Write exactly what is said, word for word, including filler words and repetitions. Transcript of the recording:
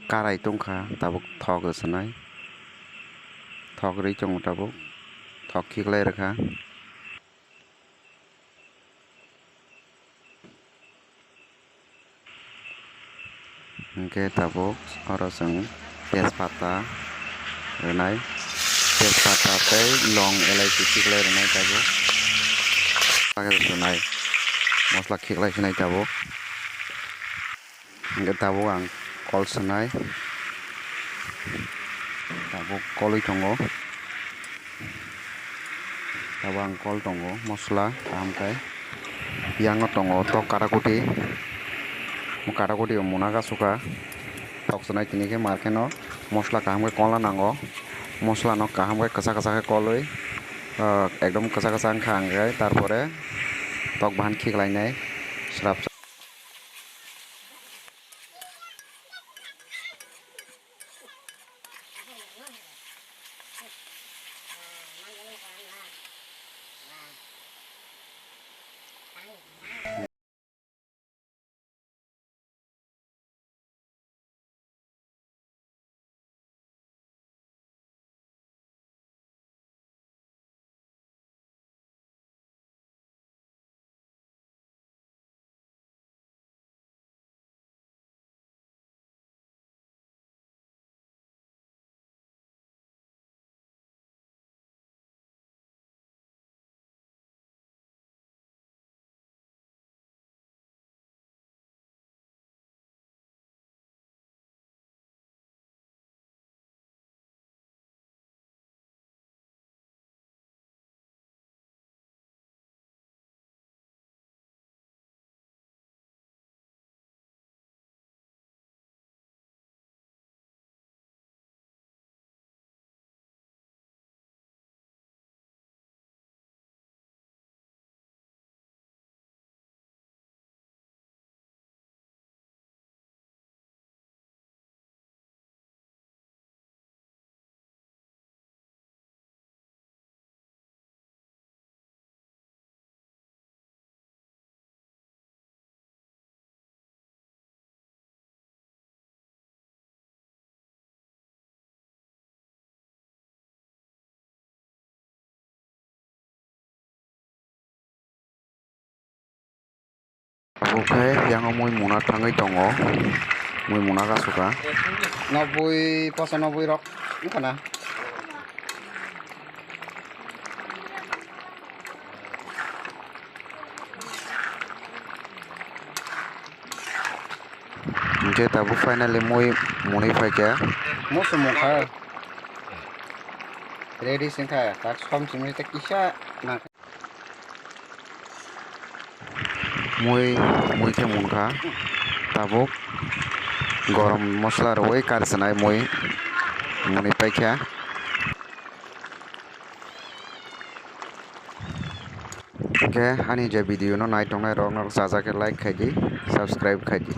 Karai tongkha, tabuk thok rwchwnai. Thok rwi tongo tabuk. Thok khiklai rwkha. Hwnkhe tabuk oro chwng tejpata rwnai. Tejpata tei long elaichi khiklai rwnai tabuk. Rwnai. Mosla khiklai sinai tabuk. Hingke tabuk ang kol swnai, tabuk kolwi tongo, tabuk ang kol tongo, mosla kaham khe yang o tongo tok karakuti, karakuti o muna kasu kha, tok swnai tini khe mar khe no mosla kaham khe kolna nango, mosla no kaham khe kwchak kwchak khe kolwi, ah, ekdom kwchak kwchak wngkha hingkhe tar pore tok bahan khiklainai srap. Abo khe yang mui muna thangwi tongo, mui muna kasukha. Noboi, pochanoboi rok wngkha na. Hingke tabuk finally mui muni paikha. Musu mungkha. Ready singkha, tak som simi tak kisa nang. Mui, mui khe munkha. Tabuk gorom mosla rwui kar swnai mui muni paikha. Hingke ani je video no naitongnai rok no chajak khe like khaidi, subscribe khaidi.